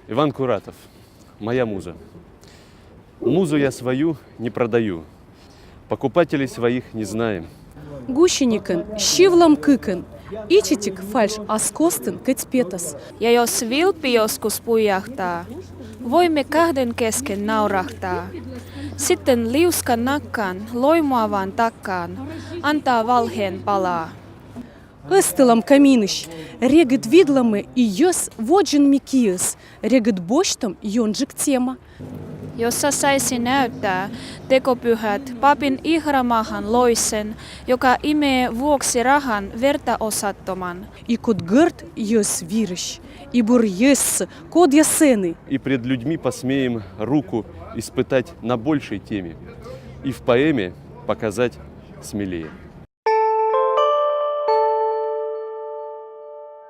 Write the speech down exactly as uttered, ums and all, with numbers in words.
Иван Куратов. Моя муза. Музу я свою не продаю. Покупателей своих не знаем. Гусеникӧн, сьывлӧм кыкӧн, ичӧтик фальш ас костын кӧть петас. Ja jos vilpi joskus pujahtaa, voi me kahden kesken naurahtaa. Sitten liuska nakkaan, loimua vaan takkaan, antaa valheen palaa. Ӧзтылам каминысь, регыд видлам и йӧз водзын ми киӧс, регыд босьтам ёнджык тема. Jos sa saisi näyttää tekopyhät papin ihramahan loisen, joka imee vuoksi rahan verta osattoman. И код гӧрд йӧз вирысь, и бур йӧзсӧ кодъя сэні. И пред людьми посмеем руку испытать на большей теме. И в поэме показать смелее.